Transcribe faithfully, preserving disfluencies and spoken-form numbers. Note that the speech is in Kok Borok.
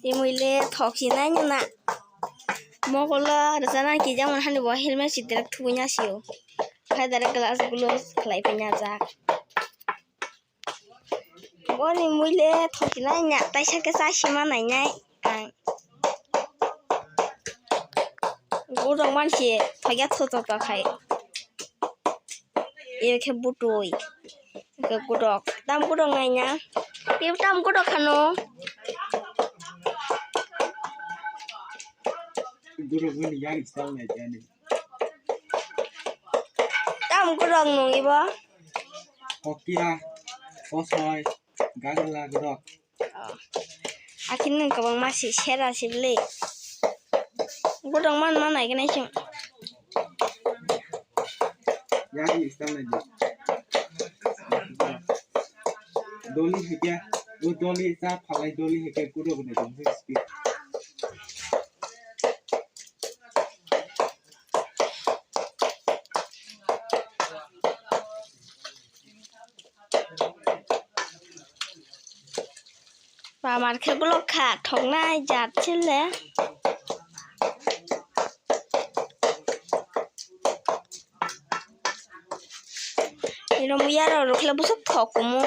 Imui le thok si nai nung na. Mokol o rwchapnai kijak mani hani bo helmet si direct thubui ya si o. Khai direct glass gloss khlai phai ya jak. Boni mui le thok si nai ya, taisa khe cha si ma nai nai ang. Gudok man si thok ya tho tho tho khai. Ebe khe butui. Ebe gudok. Tam gudok nai ya. Ebe tam gudok khano. Gudok mani yang style nai jani. Tam gudok nung ibo. Kokia, kosoi, gagla gudok. Oh. Akhirno kwbangma si sera si bwle. Gudok man ma nai gwnai chwng. Yang style nai jani. Doli hike, o doli cha phalai doli hike gudok gudok dong speed. Ba mar khe gulok kha thoknai jat chile. Ino muya rok rwkhle bwswk thok kumu.